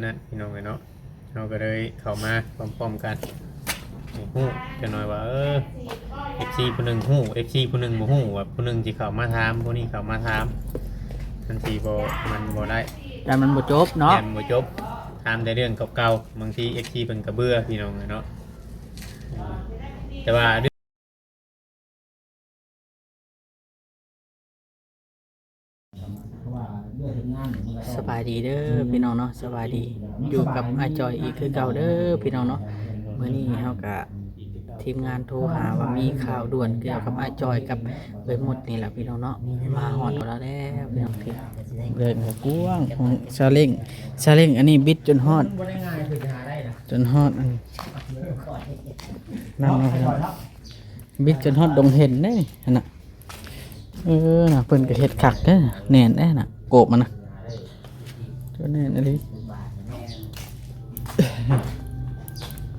ນັ້ນພີ່ນ້ອງເອີຍເນາະ ເຮົາກໍເລີຍເຂົ້າມາພ້ອມໆກັນ ໃຫ້ຮູ້ຈັກໜ່ອຍວ່າ ເອີ ເອັຟຊີຜູ້ໜຶ່ງຮູ້ ເອັຟຊີຜູ້ໜຶ່ງບໍ່ຮູ້ ວ່າຜູ້ໜຶ່ງຊິເຂົ້າມາຖາມ ຜູ້ນີ້ເຂົ້າມາຖາມ ມັນຊິບໍ່ ມັນບໍ່ໄດ້ ຢ້ານມັນບໍ່ຈົບເນາະ ຢ້ານບໍ່ຈົບ ຖາມແຕ່ເລື່ອງເກົ່າໆ ບາງທີເອັຟຊີເພິ່ນກໍເບື່ອພີ່ນ້ອງເອີຍເນາະ ແຕ່ວ່າ ສະບາຍດີເດີພີ່ນ້ອງເນາະ ສະບາຍດີ ຢູ່ກັບອ້າຍຈ່ອຍອີກຄືເກົ່າເດີພີ່ນ້ອງເນາະ ມື້ນີ້ເຮົາກະ ທີມງານໂທຫາວ່າມີຂ່າວດ່ວນກ່ຽວກັບອ້າຍຈ່ອຍກັບເອື້ອຍມົດນີ້ແຫຼະພີ່ນ້ອງເນາະ ມາຮອດແລ້ວພີ່ນ້ອງ ເດີນກໍກວ້າງ ຊາເລ້ງ ຊາເລ້ງອັນນີ້ບິດຈົນຮອດ ຈົນຮອດອັນ ນັ້ນເນາະພີ່ນ້ອງ ບິດຈົນຮອດດົງເຫັນເດ້ຫັ້ນນະ ເອີນະ ເພິ່ນກໍເຮັດຄັກເດ້ ແໜ້ນເດ້ນະ ໂກບມັນນະ ໂຕແໜ້ນອີ່ຫຼີ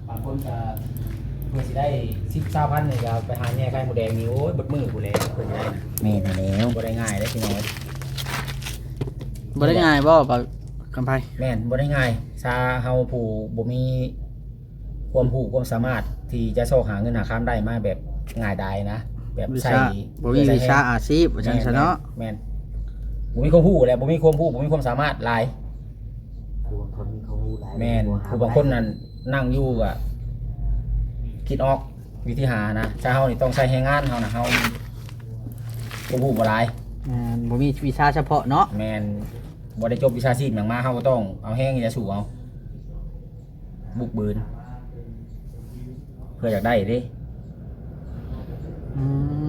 ບາງຄົນກໍເພື່ອຊິໄດ້ສິບ ຊາວພັນນີ້ກໍໄປຫາແຍ່ໄຂ່ມົດແດງນີ້ ໂອ້ຍ ເບິດມື້ພຸ້ນແຫຼະ ເພິ່ນໄດ້ນະ ແມ່ນແລ້ວ ບໍ່ໄດ້ງ່າຍເດ້ພີ່ນ້ອງ ບໍ່ໄດ້ງ່າຍບໍ່ ບ່າວຄຳໄພ? ແມ່ນ ບໍ່ໄດ້ງ່າຍ ຊາເຮົາຜູ້ບໍ່ມີ ຄວາມຮູ້ຄວາມສາມາດທີ່ຈະຊອກຫາເງິນຫາຄຳໄດ້ມາແບບງ່າຍດາຍນະ ແບບໃຊ້ ບໍ່ມີວິຊາອາຊີບວ່າຊັ້ນຊະເນາະ ແມ່ນ ບໍ່ມີຄວາມຮູ້ແຫຼະ ບໍ່ມີຄວາມຮູ້ ບໍ່ມີຄວາມສາມາດຫຼາຍ ແມ່ນ ຜູ້ບາງຄົນນັ້ນນັ່ງຢູ່ກໍຄິດອອກວິທີຫານະ ຊາເຮົານີ້ຕ້ອງໃຊ້ແຮງງານເຮົານະ ເຮົາຄວາມຮູ້ບໍ່ຫຼາຍ ແມ່ນ ບໍ່ມີວິຊາສະເພາະເນາະ ແມ່ນ ບໍ່ໄດ້ຈົບວິຊາຊີບຫຍັງມາ ເຮົາກໍຕ້ອງເອົາແຮງນີ້ແຫຼະສູ້ເອົາ ບຸກບືນ ເພື່ອຢາກໄດ້ເດ້ ອື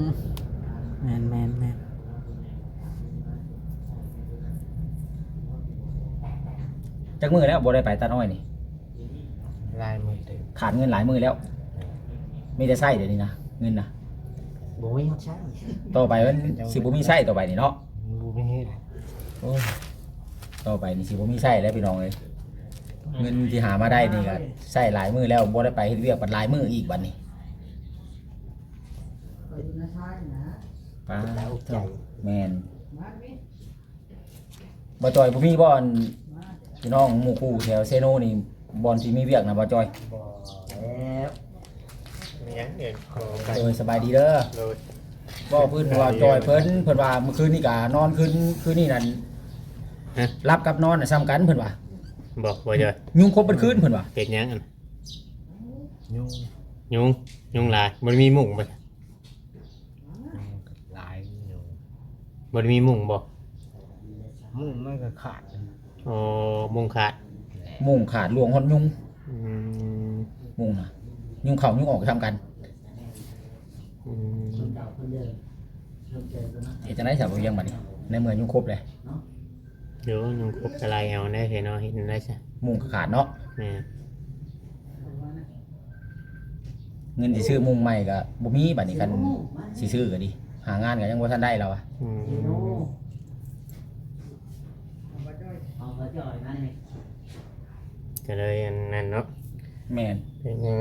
ມ ແມ່ນໆໆ ຈັກມື້ແລ້ວບໍ່ໄດ້ໄປຕັດອ້ອຍນີ້? ຫຼາຍມື້ເຕີບ ຂາດເງິນຫຼາຍມື້ແລ້ວ ມີແຕ່ໃຊ້ດຽວນີ້ນະ ເງິນນະ ບໍ່ມີໃຊ້ ຕໍ່ໄປມັນຊິບໍ່ມີໃຊ້ຕໍ່ໄປນີ້ເນາະ ບໍ່ມີ ໂອ້ຍ ຕໍ່ໄປນີ້ຊິບໍ່ມີໃຊ້ແລ້ວພີ່ນ້ອງເອີຍ ເງິນທີ່ຫາມາໄດ້ນີ້ກໍໃຊ້ຫຼາຍມື້ແລ້ວ ບໍ່ໄດ້ໄປເຮັດວຽກບັດຫຼາຍມື້ອີກບັດນີ້ ປາດໂທ້ ແມ່ນ ບໍ່ຈ່ອຍ ບໍ່ມີບໍ່ ອັນ ພີ່ນ້ອງໝູ່ຄູ່ແຖວເຊໂນນີ້ ບ່ອນທີ່ມີວຽກນະ ບໍ່ຈ່ອຍ? ບໍ່ແລ້ວ ມີຫຍັງເອີຍ? ໂດຍ ສະບາຍດີເດີ ໂດຍ ເວົ້າພື້ນວ່າຈ່ອຍເພິ່ນ ເພິ່ນວ່າມື້ຄືນນີ້ກະນອນ ຄືນ ຄືນນີ້ນັ້ນ ຮະ? ຫຼັບກັບນອນນະສ່ຳກັນ ເພິ່ນວ່າ ບໍ່ ບໍ່ຈ່ອຍ ຍຸງຄົບເບິດຄືນ ເພິ່ນວ່າ ເຮັດຫຍັງຫັ້ນ? ຍຸງ ຍຸງ ຍຸງຫຼາຍ ບໍ່ໄດ້ມີມຸ້ງບໍ່? ຫຼາຍຢູ່ ບໍ່ໄດ້ມີມຸ້ງບໍ່? ມຸ້ງມັນກໍຂາດ ອໍ ມຸ້ງຂາດ ມຸ້ງຂາດ ລວງຮອດຍຸງ ອືມ ມຸ້ງນະ ຍຸງເຂົ້າຍຸງອອກກໍສ່ຳກັນ ອືມ ເຮັດຈັ່ງໃດຊະ ບໍ່ວຽງບັດນີ້ ໃນເມື່ອຍຸງຄົບແລ້ວ? ໂດຍ ຍຸງຄົບກະໄລ່ເອົາແດ່ເນາະ ເຮັດຈັ່ງໃດຊະ ມຸ້ງຂາດເນາະ ແມ່ນ ເງິນຊິຊື້ມຸ້ງໃໝ່ກໍບໍ່ມີບັດນີ້ ຄັນຊິຊື້ກໍດີ ຫາງານກໍຍັງບໍ່ທັນໄດ້ລາວວ່າ ອືມ ກໍເລີຍອັນນັ້ນເນາະ ແມ່ນ ເປັນຫຍັງ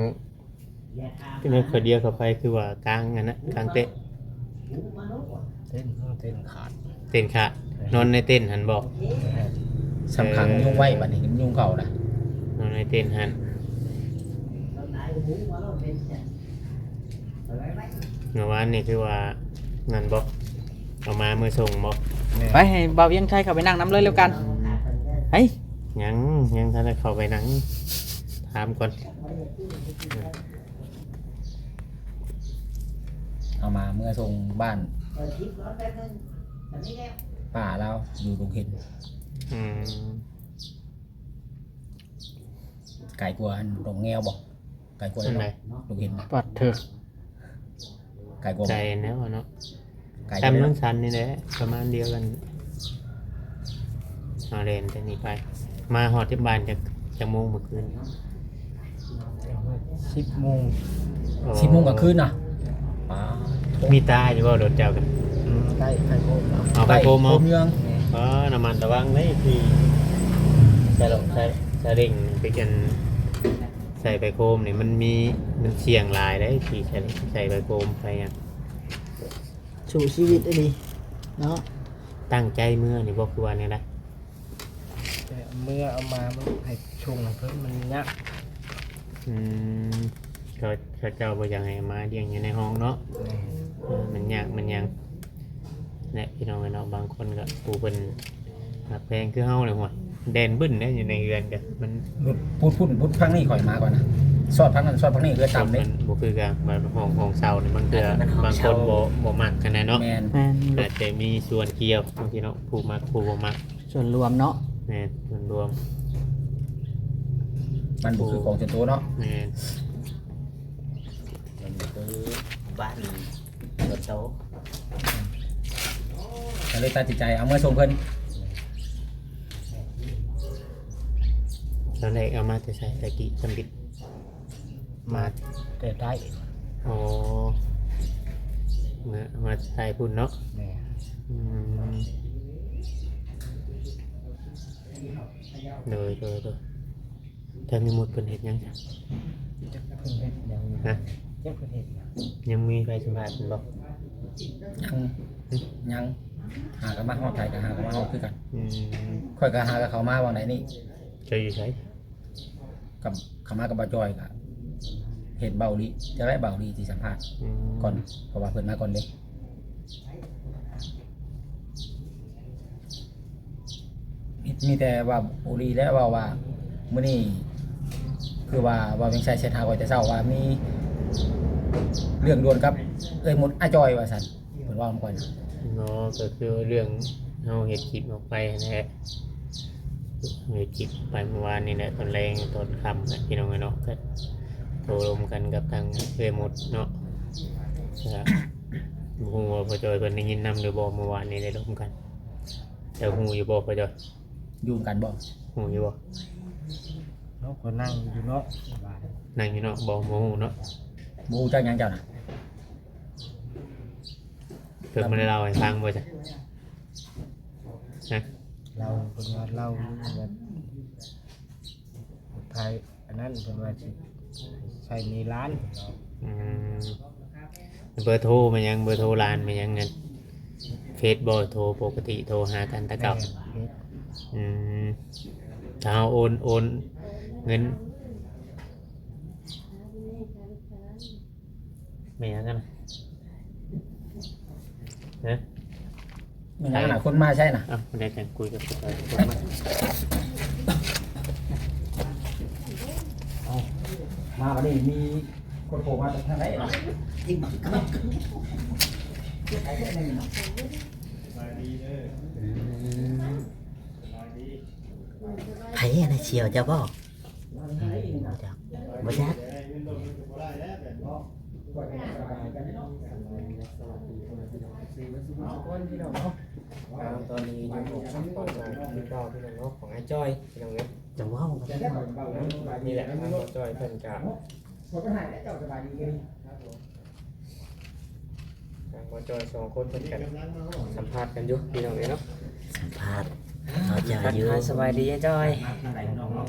ເປັນຫຍັງຂ້ອຍດຽວເຂົ້າໄປຄືວ່າກາງອັນນະ ກາງເຕະ ເຕັນ ເຕັນຂາດ ເຕັນຂາດ ແມ່ນ ນອນໃນເຕັນຫັ້ນບໍ່? ແມ່ນ ສຳຄັນ ເອີ ຍຸງໄວ້ບັດນີ້ ຍຸງເຂົ້ານະ ນອນໃນເຕັນຫັ້ນ ເມື່ອວານນີ້ຄືວ່ານັ້ນບໍ່? ເອົາມາເມືອສົ່ງບໍ່? ແມ່ນ ໄປ ໃຫ້ບ່າວວຽງໄຊເຂົ້າໄປນັ່ງນຳເລີຍແລ້ວກັນ ໄປ ຍັງ ຍັງທັນໄດ້ເຂົ້າໄປນັ່ງ ຖາມກ່ອນ ເອົາມາເມືອສົ່ງບ້ານ ປ້າລາວຢູ່ດົງເຫັນ ອືມ ໄກກວ່າອັນດົງແງວບໍ່? ໄກກວ່າ ອັນໃດ? ດົງເຫັນ ປາດເທີ ໄກກວ່າ ໄກແລ້ວເນາະ ໄກ ແຕ່ ແລ້ວ ເມືອງຊັນນີ້ແຫຼະ ປະມານດຽວກັນ ເຮົາແລ່ນແຕ່ນີ້ໄປ ມາຮອດທີ່ບ້ານຈັກ ຈັກໂມງມື້ຄືນ? ສິບໂມງ ອໍ ສິບໂມງກາງຄືນນະ ປາດໂທ້ ມີຕາຢູ່ບໍ່ລົດເຈົ້າກັນ? ອືມ ໄດ້ ໄປໂຄມ ເອົາໄປໂຄມເອົາ ໄປໂຄມເມືອງ ແມ່ນ ອໍ ລະມັດລະວັງເດ້ ຂີ່ ສະ ສະ ສະເລັງໄປກັນ ໃສ່ໄປໂຄມນີ້ມັນມີ ມັນສ່ຽງຫຼາຍເດ້ ທີ່ໃສ່ ໃສ່ໄປໂຄມໄປຫຍັງ ສູ້ຊີວິດອີ່ຫຼີເນາະ ຕັ້ງໃຈເມືອນີ້ບໍ່ ຄືວ່າແນວໃດ? ເມື່ອເອົາມາມັນໃຫ້ຊົງໃຫ້ເພິ່ນມັນຍາກ. ອືມ ເຂົາ ເຂົາເຈົ້າບໍ່ຢາກໃຫ້ເອົາມາລ້ຽງຢູ່ໃນຫ້ອງເນາະ. ແມ່ນ ເອີ ມັນຍາກມັນຫຍັງແຫຼະ ພີ່ນ້ອງເອີຍເນາະ. ບາງຄົນກໍຜູ້ເພິ່ນຮັກແພງຄືເຮົານີ້ ໂຫຍ ແລ່ນບຶ້ນເດ້ ຢູ່ໃນເຮືອນກໍມັນ ບຸດພຸ້ນບຸດພັງນີ້ ຂ້ອຍມາກ່ອນນະ ຊອດພັງນັ້ນຊອດພັງນີ້ ເຮືອນຕ່ຳເດ້. ມັນບໍ່ຄືກັນ ບາງຫ້ອງ ຫ້ອງເຊົ່ານີ້ ບາງເທື່ອ ອາດຈະເປັນຫ້ອງເຊົ່າ ບາງຄົນບໍ່ ບໍ່ມັກຫັ້ນນະເນາະ. ແມ່ນ ແມ່ນ ອາດຈະມີສ່ວນກ່ຽວ ບາງທີເນາະ ຜູ້ມັກຜູ້ບໍ່ມັກ. ສ່ວນລວມເນາະ. ແມ່ນ ສ່ວນລວມ ມັນບໍ່ຄືຂອງສ່ວນໂຕເນາະ. ແມ່ນ ມັນຄືບ້ານສ່ວນໂຕ ກໍເລີຍຕັດສິນໃຈເອົາເມືອສົ່ງເພິ່ນ. ຕອນແລກເອົາມາແຕ່ໃສ ແຕ່ກີ້ ສຳລິດ? ມາແຕ່ໃຕ້. ອໍ ມາ ມາແຕ່ໃຕ້ພຸ້ນເນາະ. ແມ່ນ ອືມ ໂດຍ ໂດຍ ໂດຍ. ແຕ່ແມ່ມົດເພິ່ນເຮັດຫຍັງຊະ? ຈັກເພິ່ນເຮັດຫຍັງຢູ່ ຮະ? ຈັກເພິ່ນເຮັດຫຍັງ. ຍັງມີໃຜສຳພາດເພິ່ນບໍ່? ຍັງ ຫຶ? ຍັງ ຫາກໍມາຮອດ ໃຜກໍຫາກໍມາຮອດຄືກັນ. ອືມ ຂ້ອຍກໍຫາກໍເຂົ້າມາຫວ່າງໃດນີ້. ເຈົ້າຢູ່ໃສ? ກັບ ເຂົ້າມາກັບບ່າວຈ້ອຍ ກໍເຫັນບ່າວຫຼີ ຈະໄດ້ບ່າວຫຼີທີ່ສຳພາດ ອືມ ກ່ອນ ເພາະວ່າເພິ່ນມາກ່ອນເດ້. ມີ ມີແຕ່ວ່າໂອລີແຫຼະເວົ້າວ່າ ມື້ນີ້ຄືວ່າ ວ່າວຽງໄຊແຊັດຫາຂ້ອຍແຕ່ເຊົ້າວ່າມີເລື່ອງດ່ວນກັບເອື້ອຍມົດ ອ້າຍຈ້ອຍວ່າຊັ້ນ. ເພິ່ນເວົ້ານຳຂ້ອຍນະ. ເນາະ ກໍຄືເລື່ອງເຮົາເຮັດຄລິບອອກໄປຫັ້ນແຫຼະ ເຮັດຄລິບໄປເມື່ອວານນີ້ແຫຼະ ຕອນແລງຕອນຄ່ຳນະ ພີ່ນ້ອງເອີຍເນາະ. ກໍໂທລົມກັນກັບທາງເອື້ອຍມົດເນາະ. ກໍບໍ່ຮູ້ວ່າພໍ່ຈ້ອຍເພິ່ນໄດ້ຍິນນຳຫຼືບໍ່ ເມື່ອວານນີ້ໄດ້ລົມກັນ. ເຈົ້າຮູ້ຢູ່ບໍ່ພໍ່ຈ້ອຍ? ຢູ່ນຳກັນບໍ່? ຮູ້ຢູ່ບໍ່? ເນາະ ຂ້ອຍນັ່ງຢູ່ນອກ. ນັ່ງຢູ່ນອກບໍ່? ບໍ່ຮູ້ເນາະ. ບໍ່ຮູ້ຈັກຫຍັງເຈົ້ານະ? ເພິ່ນບໍ່ໄດ້ເລົ່າໃຫ້ຟັງບໍ່ຊະ? ຮະ? ເລົ່າ ເພິ່ນວ່າເລົ່າຢູ່ແບບ ໄທອັນນັ້ນ ເພິ່ນວ່າຊິໃຊ້ໜີ້ຫຼານເນາະ. ອືມ ເບີໂທແມ່ນຫຍັງ? ເບີໂທຫຼານແມ່ນຫຍັງ? ເຟສບໍ່? ໂທປົກກະຕິໂທຫາກັນແຕ່ເກົ່າ. ແມ່ນ ເຟສ. ອືມ ຖ້າເຮົາໂອນ ໂອນເງິນ ແມ່ນຫຍັງຫັ້ນນະ? ຮະ? ແມ່ນຫຍັງຫັ້ນນະ? ຄົນມາໃສນະ? ເອົ້າ ໄດ້ຈັງຄຸຍກັບຄົນມາ. ເອົ້າ ມາບັດນີ້ມີຄົນໂທມາຈາກທາງໃດນະ? ສະບາຍດີເດີ. ອືມ ສະບາຍດີ. ໃຜນະ? ສ່ຽວເຈົ້າບໍ່? ອືມ ບໍ່ຈັກ ບໍ່ຈັກ. ເອົາ ຕອນນີ້ຢູ່ຂອງ ຂອງ ຂອງ ຂອງອ້າຍຈ້ອຍ ພີ່ນ້ອງເອີຍ. ຈັ່ງເວົ້າກັນ ນີ້ແຫຼະ ທາງບ່າວຈ້ອຍເພິ່ນກະ ທາງບ່າວຈ້ອຍສອງຄົນເພິ່ນກະສຳພາດກັນຢູ່ ພີ່ນ້ອງເອີຍເນາະ. ສຳພາດບ່າວຈ້ອຍຢູ່. ທັກທາຍສະບາຍດີອ້າຍຈ້ອຍ. ອື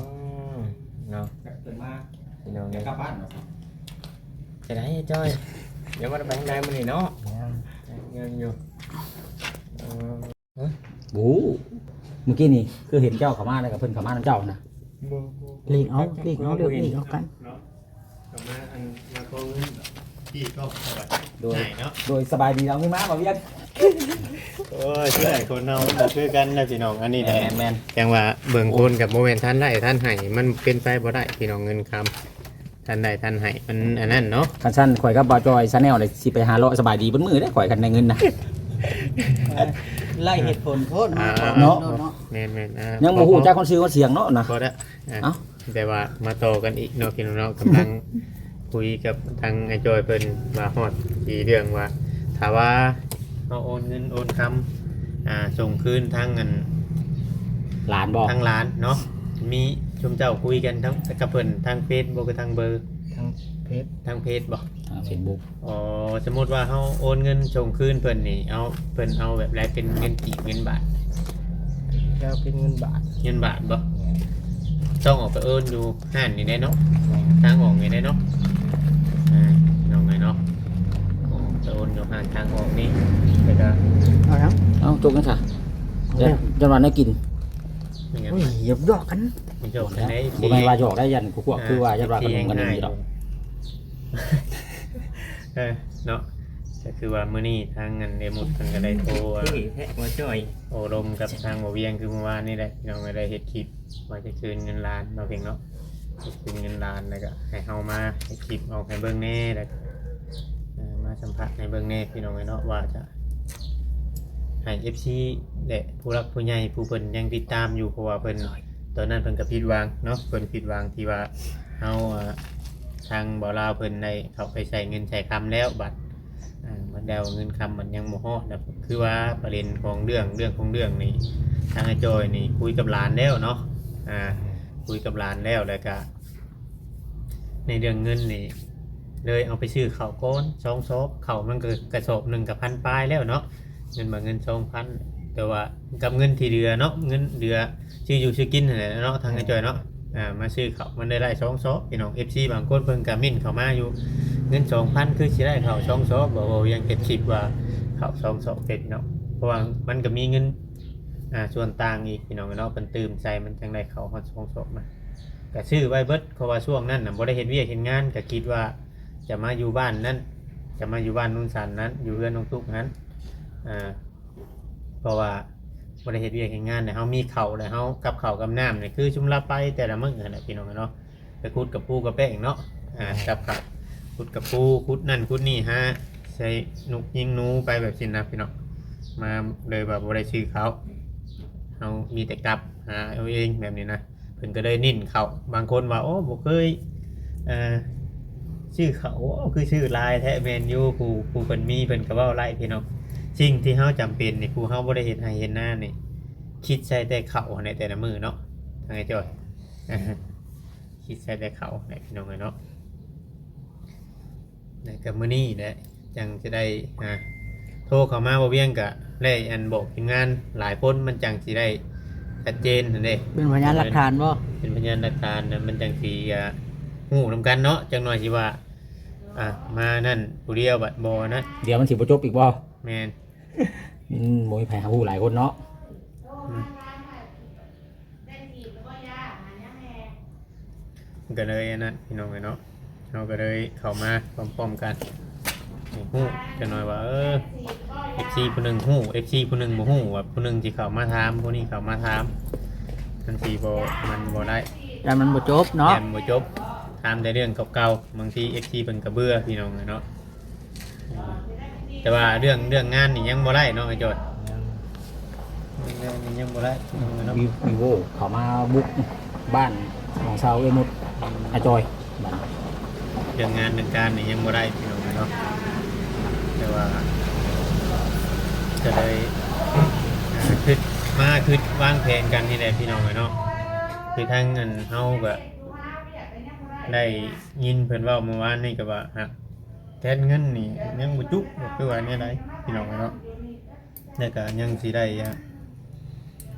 ມ ເນາະ ພີ່ນ້ອງເອີຍ. ຈະໄດ້ອ້າຍຈ້ອຍ ຍັງບໍ່ໄດ້ໄປທາງໃດມື້ນີ້ເນາະ? ຍັງ ຍັງຢູ່. ເອີ ບໍ່ຮູ້ ມື້ກີ້ນີ້ຄືເຫັນເຈົ້າເຂົ້າມາ ແລ້ວກໍເພິ່ນເຂົ້າມານຳເຈົ້ານະ. ບໍ່ ບໍ່ ຫຼີກເອົາ ຫຼີກເອົາ ເລືອກຫຼີກເອົາກັນເນາະ. ເຂົ້າມາ ອັນ ມາຂໍເງິນ ພີ່ກໍບໍ່ໄດ້ເນາະ. ໂດຍ ສະບາຍດີ ເອົາເງິນມາ ບ່າວວຽນ. ໂອ້ຍ ເພື່ອນຄົນເຮົາບໍ່ຄືກັນນະ ພີ່ນ້ອງ. ອັນນີ້ແຫຼະ ແມ່ນໆ ຈັ່ງວ່າເບິ່ງຄົນກໍບໍ່ແມ່ນທັນໄດ້ທັນໃຫ້ ມັນເປັນໄປບໍ່ໄດ້ ພີ່ນ້ອງ. ເງິນຄຳ ທັນໄດ້ທັນໃຫ້ ມັນອັນນັ້ນເນາະ. ຄັນຊັ້ນຂ້ອຍກັບບ່າວຈ້ອຍ Channel ເລີຍຊິໄປຫາເລາະສະບາຍດີເບິດມື້ເດ້ ຂ້ອຍ ຄັນໄດ້ເງິນນະ. ໄລ່ເຫດຜົນໂພດເນາະ ອ່າ ເນາະ ເນາະ ແມ່ນໆ ອ່າ ຍັງບໍ່ຮູ້ຈັກຄົນຊື່ຄົນສຽງເນາະນະ. ພໍແລ້ວ ອ່າ ເອົ້າ ແຕ່ວ່າມາຕໍ່ກັນອີກເນາະ ພີ່ນ້ອງເນາະ. ກຳລັງຄຸຍກັບທາງອ້າຍຈ້ອຍເພິ່ນວ່າຮອດທີ່ເລື່ອງວ່າ ຖ້າວ່າເຮົາໂອນເງິນໂອນຄຳ ອ່າ ສົ່ງຄືນທາງອັນ ຫຼານບໍ່? ທາງຫຼານເນາະ. ມີຊຸມເຈົ້າຄຸຍກັນທາງ ກັບເພິ່ນທາງເຟສບໍ່ ຄືທາງເບີ? ທາງເຟສ. ທາງເຟສບໍ່? ທາງເຟສບຸກ. ອໍ ສົມມຸດວ່າເຮົາໂອນເງິນສົ່ງຄືນເພິ່ນນີ້ ເອົາ ເພິ່ນເອົາແບບໃດ ເປັນເງິນກີບ ເງິນບາດ? ເຈົ້າເປັນເງິນບາດ. ເງິນບາດບໍ່? ແມ່ນ. ຕ້ອງອອກໄປໂອນຢູ່ຮ້ານນີ້ໄດ໋ເນາະ. ແມ່ນ. ທາງອອກນີ້ໄດ໋ເນາະ. ອ່າ ນ້ອງເອີຍເນາະ ໄປໂອນຢູ່ຮ້ານທາງອອກນີ້ ແລ້ວກໍ ເອົາຫຍັງ? ເອົາ ຕົກຫຍັງຊະ? ເອົາ ຢ້ານ ຢ້ານວ່າແນວກິນ. ໂອ້ຍ ຢອກໆກັນ ຢອກກັນໄດ້ ບໍ່ແມ່ນວ່າຢອກໄດ້ ຢ້ານພວກຄືວ່າຢ້ານວ່າກັນລົມກັນຢູ່ດອກ ເອີ ເນາະ ກໍຄືວ່າມື້ນີ້ທາງອັນເອມຸດເພິ່ນກໍໄດ້ໂທ ເອີ ແທ້ບໍ່ຈ່ອຍ ໂອ້ລົມກັບທາງບໍ່ວຽງ ຄືມື້ວານນີ້ແຫຼະ ພີ່ນ້ອງກໍໄດ້ເຮັດຄລິບວ່າຈະຄືນເງິນລ້ານເນາະ ເພງເນາະ ຈະຄືນເງິນລ້ານ ແລ້ວກໍໃຫ້ເຮົາມາເຮັດຄລິບອອກໃຫ້ເບິ່ງແດ່ ແລ້ວກໍ ເອີ ມາສຳພາດໃຫ້ເບິ່ງແດ່ ພີ່ນ້ອງເອີຍເນາະ ວ່າຈະ ໃຫ້ເອັຟຊີ ແລະ ຜູ້ຫຼັກຜູ້ໃຫຍ່ຜູ້ເພິ່ນຍັງຕິດຕາມຢູ່ ເພາະວ່າເພິ່ນ ຕອນນັ້ນເພິ່ນກໍຜິດຫວັງເນາະ ເພິ່ນຜິດຫວັງທີ່ວ່າເຮົາ ເອີ ທາງບ່າວລາວເພິ່ນໄດ້ເຂົ້າໄປໃຊ້ເງິນໃຊ້ຄຳແລ້ວ ບັດ ເອີ ບັດແລ້ວເງິນຄຳມັນຍັງບໍ່ຮອດນະ ຄືວ່າປະເດັນຂອງເລື່ອງ ເລື່ອງຂອງເລື່ອງນີ້ ທາງອ້າຍຈ້ອຍນີ້ຄຸຍກັບຫຼານແລ້ວເນາະ ອາ ຄຸຍກັບຫຼານແລ້ວ ແລ້ວກະ ໃນເລື່ອງເງິນນີ້ ເລີຍເອົາໄປຊື້ເຂົ້າກ່ອນສອງສອບ ເຂົ້າມັນກໍກະສອບໜຶ່ງກໍພັນປາຍແລ້ວເນາະ ເງິນບາດເງິນສອງພັນ ແຕ່ວ່າກັບເງິນທີ່ເຫຼືອເນາະ ເງິນເຫຼືອຊື້ຢູ່ຊື້ກິນຫັ້ນແຫຼະເນາະ ທາງອ້າຍຈ້ອຍເນາະ ອ່າ ມາຊື້ເຂົ້າມັນໄດ້ຫຼາຍສອງສອບ ພີ່ນ້ອງເອັຟຊີບາງຄົນເພິ່ນກໍເມັ້ນເຂົ້າມາຢູ່ ເງິນສອງພັນຄືຊິໄດ້ເຂົ້າສອງສອບ ບໍ່ ບໍ່ຫຍັງເຮັດຄລິບວ່າເຂົ້າສອງສອບເປັນເນາະ ເພາະວ່າມັນກໍມີເງິນ ອ່າ ສ່ວນຕ່າງອີກ ພີ່ນ້ອງເນາະ ເພິ່ນຕື່ມໃສ່ມັນຈັ່ງໄດ້ເຂົ້າຮອດສອງສອບນະ ກະຊື້ໄວ້ເບິດ ເພາະວ່າຊ່ວງນັ້ນນະບໍ່ໄດ້ເຮັດວຽກເຮັດງານ ກະຄິດວ່າຈະມາຢູ່ບ້ານນັ້ນ ຈະມາຢູ່ບ້ານໂນນສັນນັ້ນ ຢູ່ເຮືອນນ້ອງຕຸກຫັ້ນ ອ່າ ເພາະວ່າບໍ່ໄດ້ເຮັດວຽກເຮັດງານ ແລ້ວເຮົາມີເຂົ້າ ແລ້ວເຮົາກັບເຂົ້າກັບນ້ຳນີ້ ຄືຊຸມລາວໄປແຕ່ລະມື້ຫັ້ນແຫຼະ ພີ່ນ້ອງເນາະ ໄປຂຸດກະປູກະແປ້ງເນາະ ອ່າ ກັບເຂົ້າ ຂຸດກະປູ ຂຸດນັ້ນຂຸດນີ້ ຫາໃສ່ນົກຍິງໜູໄປແບບຊີ້ນະ ພີ່ນ້ອງ ມາເລີຍວ່າບໍ່ໄດ້ຊື້ເຂົ້າ ເຮົາມີແຕ່ກັບຫາເອົາເອງແບບນີ້ນະ ເພິ່ນກໍເລີຍເນັ້ນເຂົ້າ ບາງຄົນວ່າ ໂອ້ ບໍ່ເຄີຍ ເອີ ຊື້ເຂົ້າ ໂອ້ ຄືຊື້ຫຼາຍແທ້ ແມ່ນຢູ່ ຜູ້ ຜູ້ເພິ່ນມີເພິ່ນກໍເວົ້າຫຼາຍ ພີ່ນ້ອງ ສິ່ງທີ່ເຮົາຈຳເປັນນີ້ ຜູ້ເຮົາບໍ່ໄດ້ເຮັດໄຮ່ເຮັດນານີ້ ຄິດໃສ່ແຕ່ເຂົ້າໃນແຕ່ລະມື້ເນາະ ທາງອ້າຍຈ້ອຍ ຄິດໃສ່ແຕ່ເຂົ້າແຫຼະ ພີ່ນ້ອງເອີຍເນາະ ແລ້ວກໍມື້ນີ້ແຫຼະ ຈັ່ງຈະໄດ້ ອ່າ ໂທເຂົ້າມາ ບໍ່ວຽງກະໄດ້ອັນບອກທີມງານຫຼາຍຄົນ ມັນຈັ່ງຊິໄດ້ຊັດເຈນຫັ້ນເດ້ ເປັນພະຍານຫຼັກຖານບໍ່? ເປັນພະຍານຫຼັກຖານນະ ມັນຈັ່ງຊິ ອ່າ ຮູ້ນຳກັນເນາະ ຈັກໜ່ອຍຊິວ່າ ອ່າ ມານັ້ນຜູ້ດຽວ ບັດບໍ່ນັ້ນ ດຽວມັນຊິບໍ່ຈົບອີກບໍ່? ແມ່ນ ອືມ ບໍ່ມີໃຜຫາຮູ້ຫຼາຍຄົນເນາະ ອືມ. ມັນກໍເລີຍອັນນັ້ນ ພີ່ນ້ອງເອີຍເນາະ ເຮົາກໍເລີຍເຂົ້າມາພ້ອມໆກັນ ໃຫ້ຮູ້ຈັກໜ່ອຍວ່າ ເອີ ເອັຟຊີຜູ້ໜຶ່ງຮູ້ ເອັຟຊີຜູ້ໜຶ່ງບໍ່ຮູ້ ວ່າຜູ້ໜຶ່ງຊິເຂົ້າມາຖາມ ຜູ້ນີ້ເຂົ້າມາຖາມ ມັນຊິບໍ່ ມັນບໍ່ໄດ້ ຢ້ານມັນບໍ່ຈົບເນາະ ຢ້ານບໍ່ຈົບ ຖາມແຕ່ເລື່ອງເກົ່າໆ ບາງທີເອັຟຊີເພິ່ນກໍເບື່ອ ພີ່ນ້ອງເອີຍເນາະ. ແຕ່ວ່າເລື່ອງ ເລື່ອງງານນີ້ຍັງບໍ່ໄດ້ເນາະ ອ້າຍຈ້ອຍ ຍັງ ເລື່ອງງານນີ້ຍັງບໍ່ໄດ້ເນາະ ມີ ມີໂວເຂົ້າມາບຸກບ້ານຂອງຊາວເອື້ອຍມຸດ ອືມ ອ້າຍຈ້ອຍ ເລື່ອງງານເລື່ອງການນີ້ຍັງບໍ່ໄດ້ ພີ່ນ້ອງເອີຍເນາະ ແຕ່ວ່າກໍໄດ້ ອ່າ ຄິດມາ ຄິດວາງແຜນກັນນີ້ແຫຼະ ພີ່ນ້ອງເອີຍເນາະ ຄືທາງອັນເຮົາກໍໄດ້ຍິນເພິ່ນເວົ້າມື້ວານນີ້ກໍວ່າ ຫາກ ແທນເງິນນີ້ຍັງບໍ່ຈຸ ບໍ່ຄືວ່າແນວໃດ ພີ່ນ້ອງເອີຍເນາະ ແລ້ວກໍຍັງຊິໄດ້ ອ່າ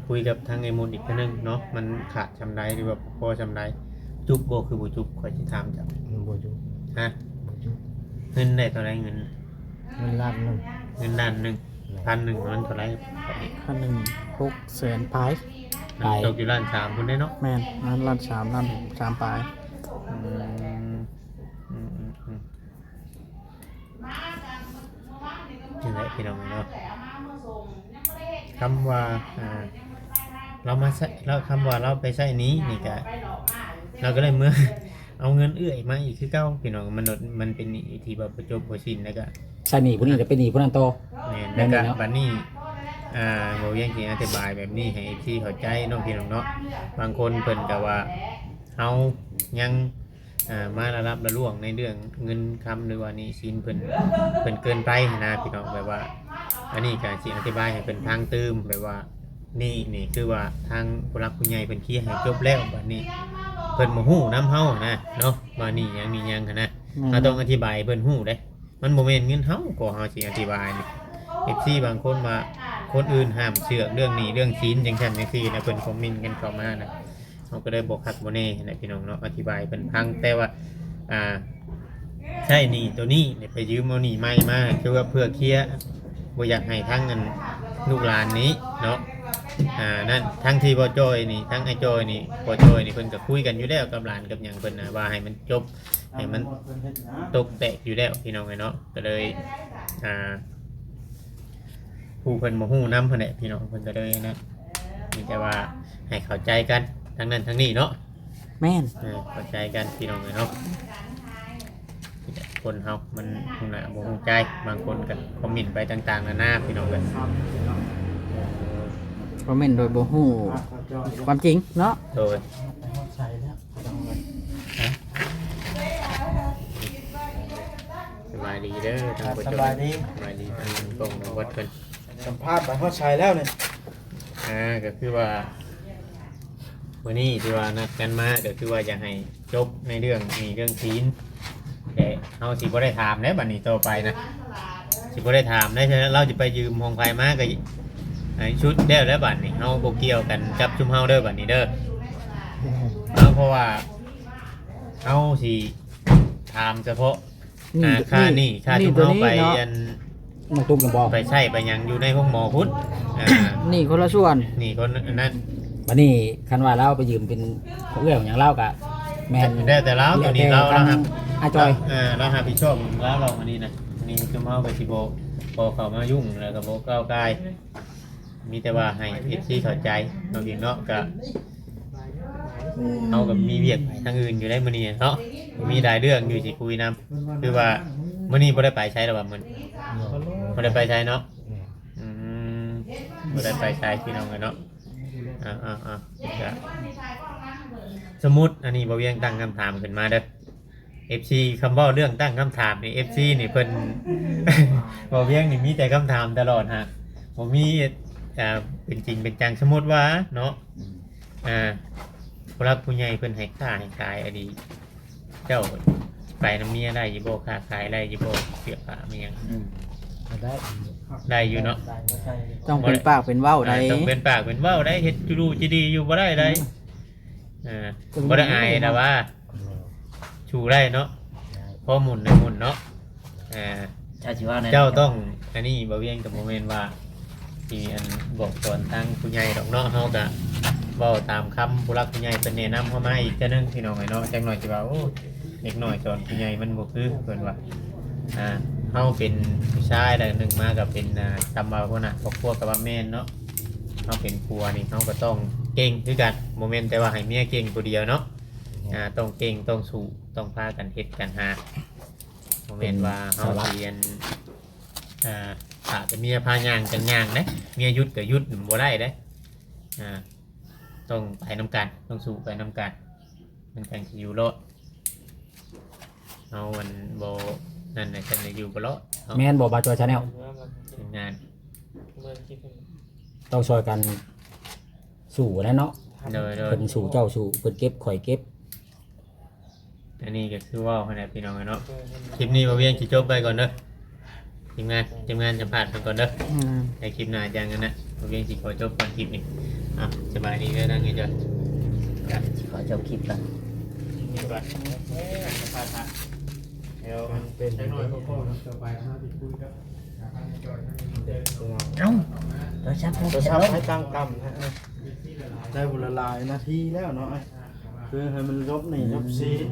ຄຸຍກັບທາງອ້າຍມຸດອີກເທື່ອໜຶ່ງເນາະ ມັນຂາດສ່ຳໃດ ຫຼືວ່າບໍ່ພໍສ່ຳໃດ ຈຸບໍ່ ຄືບໍ່ຈຸ ຂ້ອຍຊິຖາມເຈົ້າ ມັນບໍ່ຈຸ ຮະ ບໍ່ຈຸ ເງິນໄດ້ເທົ່າໃດ ເງິນ ເງິນລ້ານໜຶ່ງ ເງິນລ້ານໜຶ່ງ ແມ່ນ ພັນໜຶ່ງມັນເທົ່າໃດ ພັນໜຶ່ງ ຫົກແສນປາຍ ຕົກຢູ່ລ້ານສາມພຸ້ນເດ້ເນາະ ແມ່ນ ລ້ານສາມ ລ້ານສາມປາຍ ອືມ ອືມ ອືມ ອືມ. ນີ້ແຫຼະ ພີ່ນ້ອງເນາະ ຄຳວ່າ ອ່າ ລາວມາໃຊ້ ລາວ ຄຳວ່າລາວໄປໃຊ້ໜີ້ນີ້ກະ ລາວກໍໄດ້ເມືອເອົາເງິນເອື້ອຍມາອີກຄືເກົ່າ ພີ່ນ້ອງ ມັນ ມັນເປັນໜີ້ທີ່ວ່າບໍ່ຈົບບໍ່ສິ້ນ ແລ້ວກະໃຊ້ໜີ້ຜູ້ນີ້ ແລ້ວເປັນໜີ້ຜູ້ນັ້ນຕໍ່ ແມ່ນ ແລ້ວກະບັດນີ້ ອ່າ ບໍ່ວຽງຊິອະທິບາຍແບບນີ້ໃຫ້ເອັຟຊີເຂົ້າໃຈເນາະ ພີ່ນ້ອງເນາະ ບາງຄົນເພິ່ນກະວ່າເຮົາຍັງ ອ່າ ມາລະລັບລະລ່ວງໃນເລື່ອງເງິນຄຳ ຫຼືວ່າໜີ້ສິນເພິ່ນ ເພິ່ນເກີນໄປຫັ້ນນະ ພີ່ນ້ອງ ແບບວ່າ ອັນນີ້ກະຊິອະທິບາຍໃຫ້ເພິ່ນຟັງຕື່ມ ແບບວ່າໜີ້ນີ້ ຄືວ່າທາງຜູ້ຫຼັກຜູ້ໃຫຍ່ເພິ່ນເຄລຍໃຫ້ຈົບແລ້ວ ບັດນີ້ເພິ່ນບໍ່ຮູ້ນຳເຮົາຫັ້ນນະເນາະ ວ່າໜີ້ຫຍັງໜີ້ຫຍັງຫັ້ນນະ ແມ່ນ ເຮົາຕ້ອງອະທິບາຍໃຫ້ເພິ່ນຮູ້ເດ້ ມັນບໍ່ແມ່ນເງິນເຮົາ ກໍເຮົາຊິອະທິບາຍນີ້ ເອັຟຊີບາງຄົນວ່າ ຄົນອື່ນຫ້າມເຊື່ອເລື່ອງໜີ້ເລື່ອງສິນ ຈັ່ງຊັ້ນຈັ່ງຊີ້ນະ ເພິ່ນຄອມເມັນກັນເຂົ້າມານະ ເຮົາກໍເລີຍບໍ່ຄັກບໍ່ແນ່ຫັ້ນແຫຼະ ພີ່ນ້ອງເນາະ ອະທິບາຍໃຫ້ເພິ່ນຟັງ ແຕ່ວ່າ ອ່າ ໃຊ້ໜີ້ໂຕນີ້ ໄປຢືມເອົາໜີ້ໃໝ່ມາ ຄືວ່າເພື່ອເຄລຍ ບໍ່ຢາກໃຫ້ທາງອັນລູກຫຼານນີ້ເນາະ ອ່າ ນັ້ນ ທັງທີ່ບໍ່ຈ້ອຍນີ້ ທັງອ້າຍຈ້ອຍນີ້ ບໍ່ຈ້ອຍນີ້ ເພິ່ນກໍຄຸຍກັນຢູ່ແລ້ວກັບຫຼານກັບຫຍັງເພິ່ນນະ ວ່າໃຫ້ມັນຈົບ ໃຫ້ມັນຕົກແຕກຢູ່ແລ້ວ ພີ່ນ້ອງເອີຍເນາະ. ກໍເລີຍ ອ່າ ຜູ້ເພິ່ນບໍ່ຮູ້ນຳຫັ້ນແຫຼະ ພີ່ນ້ອງ ເພິ່ນກໍເລີຍນັ້ນ ມີແຕ່ວ່າໃຫ້ເຂົ້າໃຈກັນທາງນັ້ນທາງນີ້ເນາະ. ແມ່ນ ເອີ ເຂົ້າໃຈກັນ ພີ່ນ້ອງເອີຍເນາະ. ຄົນເຮົາມັນຮູ້ໜ້າບໍ່ຮູ້ໃຈ ບາງຄົນກໍຄອມເມັນໄປຕ່າງໆນານາ ພີ່ນ້ອງເອີຍ ຄອມເມັນໂດຍບໍ່ຮູ້ຄວາມຈິງເນາະ. ໂດຍ ສະບາຍດີເດີທາງຜູ້ຊົມ ສະບາຍດີ ສະບາຍດີທາງກ້ອງບ່າວວັດເພິ່ນ ສຳພາດໄປຮອດໃສແລ້ວນີ້? ອ່າ ກໍຄືວ່າ ມື້ນີ້ທີ່ວ່ານັດກັນມາ ກໍຄືວ່າຢາກໃຫ້ຈົບໃນເລື່ອງໜີ້ເລື່ອງສິນ ແຕ່ເຮົາຊິບໍ່ໄດ້ຖາມແລ້ວບັດນີ້ຕໍ່ໄປນະ ຊິບໍ່ໄດ້ຖາມແລ້ວ. ລາວຊິໄປຢືມຂອງໃຜມາກໍໃຫ້ສຸດແລ້ວແຫຼະບັດນີ້ ເຮົາບໍ່ກ່ຽວກັນກັບຊຸມເຮົາເດີບັດນີ້ເດີ. ເອົາ ເພາະວ່າເຮົາຊິຖາມສະເພາະ ນີ້ ອ່າ ຄ່າໜີ້ ນີ້ ຄ່າ ນີ້ ຊຸມເຮົາ ໄປ ເນາະ ອັນ ນ້ອງຕຸ້ມນະບໍ່ ໄປໃຊ້ໄປຫຍັງຢູ່ໃນໂຮງໝໍພຸ້ນ. ອ່າ ນີ້ຄົນລະສ່ວນ ນີ້ຄົນອັນນັ້ນ. ບັດນີ້ຄັນວ່າລາວໄປຢືມເປັນຂອງເອື້ອຍຂອງຫຍັງ ລາວກະແມ່ນ ແລ້ວແຕ່ລາວ ໂຕນີ້ລາວ ລາວຮັບ ອ້າຍຈ້ອຍ ເອີ ລາວຮັບຜິດຊອບຂອງລາວ ລາວອັນນີ້ນະ. ອັນນີ້ຊຸມເຮົາກໍຊິບໍ່ຂໍເຂົ້າມາຫຍຸ້ງ ແລ້ວກໍບໍ່ກ້າວກ່າຍ. ມີແຕ່ວ່າໃຫ້ເອັຟຊີເຂົ້າໃຈເນາະ ພີ່ນ້ອງເນາະ. ກໍເຮົາກໍມີວຽກໄປທາງອື່ນຢູ່ໃນມື້ນີ້ເນາະ ມີຫຼາຍເລື່ອງຢູ່ຊິຄຸຍນຳ. ຄືວ່າມື້ນີ້ບໍ່ໄດ້ໄປໃສດອກວ່າມື້ນີ້ ບໍ່ໄດ້ໄປໃສເນາະ. ອືມ ບໍ່ໄດ້ໄປໃສ ພີ່ນ້ອງເອີຍເນາະ. ອ່າໆໆ ກໍສົມມຸດ ອັນນີ້ບ່າວວຽງຕັ້ງຄຳຖາມຂຶ້ນມາເດີ. ເອັຟຊີ ຄຳເວົ້າເລື່ອງຕັ້ງຄຳຖາມນີ້ ເອັຟຊີ ນີ້ເພິ່ນ ບ່າວວຽງນີ້ມີແຕ່ຄຳຖາມຕະຫຼອດ ຫາກບໍ່ມີ ອ່າ ເປັນຈິງເປັນຈັງ. ສົມມຸດວ່າເນາະ ອືມ ອ່າ ຜູ້ຫຼັກຜູ້ໃຫຍ່ເພິ່ນໃຫ້ຄ້າໃຫ້ຂາຍ ອັນນີ້ເຈົ້າໄປນຳເມຍໄດ້ຢູ່ບໍ່? ຄ້າຂາຍໄດ້ຢູ່ບໍ່? ເສື້ອຜ້າມີຫຍັງ ອືມ ໄດ້ ໄດ້ຢູ່ເນາະ. ຕ້ອງເປັນປາກເປັນເວົ້າໄດ້ ອ່າ ຕ້ອງເປັນປາກເປັນເວົ້າໄດ້ ເຮັດຈຸລຸຈິດີຢູ່ບໍ່ໄດ້ໄດ໋. ອືມ ອ່າ ບໍ່ໄດ້ອາຍນະວ່າ ສູ້ໄດ້ເນາະ ພໍໝຸ່ນໄດ້ໝຸ່ນເນາະ. ອ່າ ເຈົ້າຊິວ່າແນວໃດ? ເຈົ້າຕ້ອງ ອັນນີ້ບ່າວວຽງກໍບໍ່ແມ່ນວ່າຊິອັນບອກສອນທາງຜູ້ໃຫຍ່ດອກເນາະ ເຮົາກໍເວົ້າຕາມຄຳຜູ້ຫຼັກຜູ້ໃຫຍ່ເພິ່ນແນະນຳເຮົາມາອີກເທື່ອໜຶ່ງ ພີ່ນ້ອງເອີຍເນາະ. ຈັກໜ້ອຍຊິວ່າ ໂອ້ ເດັກນ້ອຍສອນຜູ້ໃຫຍ່ມັນບໍ່ຄື ເພິ່ນວ່າ ອ່າ ເຮົາເປັນຜູ້ຊາຍ ແລ້ວໜຶ່ງມາກໍເປັນ ອ່າ ຄຳວ່າຫົວໜ້າຄອບຄົວກໍວ່າແມ່ນເນາະ. ເຮົາເປັນຜົວນີ້ ເຮົາກໍຕ້ອງເກັ່ງຄືກັນ ບໍ່ແມ່ນແຕ່ວ່າໃຫ້ເມຍເກັ່ງຜູ້ດຽວເນາະ. ອ່າ ຕ້ອງເກັ່ງ ຕ້ອງສູ້ ຕ້ອງພາກັນເຮັດກັນຫາ ບໍ່ແມ່ນວ່າເຮົາຊິອັນ ອ່າ ຖ້າແຕ່ເມຍພາຍ່າງຈັ່ງຍ່າງເດ້ ເມຍຢຸດກໍຢຸດ ມັນບໍ່ໄດ້ເດ້. ອ່າ ຕ້ອງໄປນຳກັນ ຕ້ອງສູ້ໄປນຳກັນ ມັນຈັ່ງຊິຢູ່ລອດ. ເຮົາມັນບໍ່ນັ້ນນະ ຈັ່ງຊິຢູ່ບໍ່ລອດເນາະ. ແມ່ນບໍ່ ບ່າວຈ່ອຍ Channel? ທີມງານ ຕ້ອງຊ່ອຍກັນສູ້ແຫຼະເນາະ. ໂດຍໆ ເພິ່ນສູ້ເຈົ້າສູ້ ເພິ່ນເກັບຂ້ອຍເກັບ. ອັນນີ້ກໍຄືເວົ້າຫັ້ນແຫຼະ ພີ່ນ້ອງເອີຍເນາະ. ຄລິບນີ້ບ່າວວຽງຊິຈົບໄປກ່ອນເດີ ທີມງານ ທີມງານສຳພາດໄປກ່ອນເດີ. ອືມ ໃນຄລິບໜ້າຈັ່ງນັ້ນນະ ບ່າວວຽງຊິຂໍຈົບກ່ອນຄລິບນີ້. ອ່ະ ສະບາຍດີເດີ ທາງນີ້ເດີ. ຊິຂໍຈົບຄລິບກ່ອນ ນີ້ກ່ອນ ສຳພາດ ດຽວເປັນຈັກໜ້ອຍພໍໆ ຕໍ່ໄປເຮົາຊິຄຸຍກັບ ເອົ້າ ໂທລະສັບ ໂທລະສັບໃຫ້ຕັ້ງຕ່ຳນະ. ໄດ້ພຸ້ນລະຫຼາຍນາທີແລ້ວເນາະ ຄືໃຫ້ມັນຈົບນີ້ຈົບຊີນ.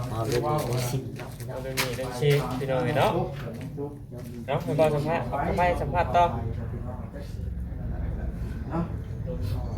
ເວົ້າເລື່ອງນີ້ເລື່ອງຊີນ ເວົ້າເລື່ອງນີ້ເລື່ອງຊີນ ພີ່ນ້ອງເອີຍເນາະ. ເອົາ ໃຫ້ບ່າວສຳພາດ ໃຫ້ສຳພາດຕໍ່. ເອົ້າ